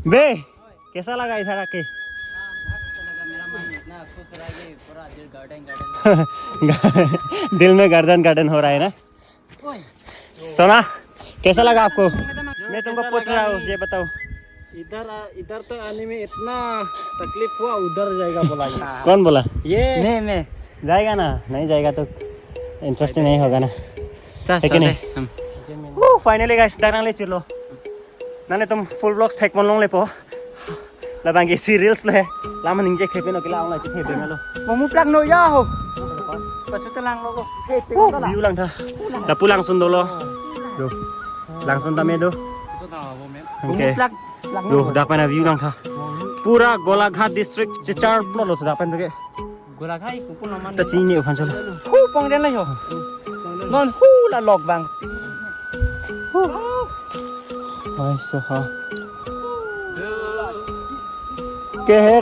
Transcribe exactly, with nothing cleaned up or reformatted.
बे, कैसा लगा इधर आके? हाँ, बहुत अच्छा लगा। मेरा मन इतना खुश रहा कि पूरा दिल गार्डन गार्डन। दिल में गार्डन गार्डन हो रहा है ना? ओए। सोना, कैसा लगा आपको? मैं तुमको पूछ रहा हूँ, ये बताओ। इधर आ, इधर तक आने में इतना तकलीफ हुआ, उधर जाएगा बोला ये। कौन बोला? ये। मैं, मैं। जाएगा ना, नहीं जाएगा तो इंटरेस्टिंग नहीं होगा ना। चल, है कि नहीं? चलते हम। Finally guys, dak nangle chirlo. Nanglitum full vlogs thek pon longle po. Labang ke si reels le. Lama ningje kepin oke la ong la kepin lo. Momu plak no ya ho. Pasu telang lo ko. View langtha. Lapu langsun dolo. Do. Langsun tame do. Oke. Momu plak, plak no. Do, dak pen view langtha. Pura Golaghat district chechar plot lo dak pen ke. Golaghat kuku naman. Ta chini aphan chalo. Hu pong den la yo. Non hu la lok bang. Hu. Ai so ha. Ke hera.